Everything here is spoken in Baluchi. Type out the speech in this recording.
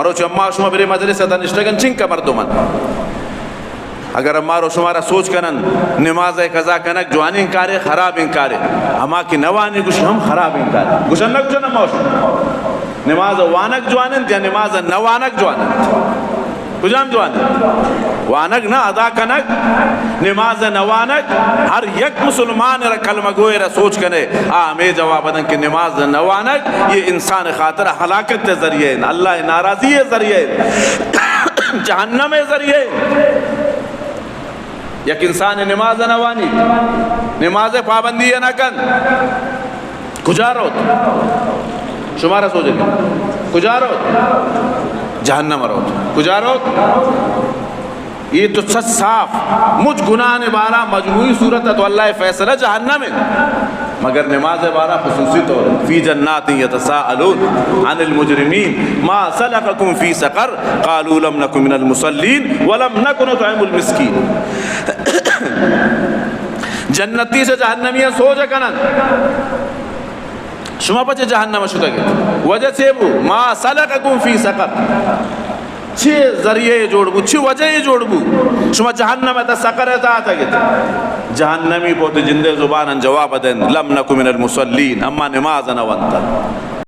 مروچی اما شما برے مجلس ءَ نشتگن چنکہ مردمن۔ اگر اما رو شما را سوچ کنن، نماز ءِ قضا کنگ جوانیں کارے، خرابیں کارے۔ اما کہ نوانی گوشی ہم خرابیں کارے۔ گوشن نہ گوشن اما شما؟ نماز وانگ جوان انت یا نماز نہ وانگ جوان انت؟ کجام جوان انت؟ وانگ نہ، ادا کنگ۔ نماز نہ وانگ، ہر یک مسلمان را، کلمہ گوئے را سوچ کنے، آ ہمے جواب دن کہ نماز نہ وانگ یہ انسان خاطر ہلاکت ذریعہ انت، اللہ ناراضی ذریعہ انت، جہنم ذریعہ انت۔ یک انسان نماز نہ وانی، نماز پابندی نہ کن، کجا روت؟ شمارا سوچ کن۔ کجا روت؟ جہنم روت۔ کجا روت؟ یہ تو سچ صاف، مچ گناہ نے بارا مجموعی صورت ہے تو اللہ فیصلہ جہنم ہے، مگر نماز بارا خصوصی طور ہے۔ فی جنات یتساءلون عن المجرمین ما سلککم فی سقر قالوا لم نک من المصلین ولم نک نطعم المسکین۔ جنتی سے جہنمیاں سوچ کنن، شما پچے جہنم شتگ ات؟ وجہ چے بو؟ ما سلککم فی سقر۔ چے ذریعہ جوڑ بو؟ چے وجہ جوڑ بو؟ شما جہنم تا سقر تا اتگ ات۔ جہنمی پوت جندے زبان جواب دن، لم نک من المصلین، اما نماز نہ ونتن۔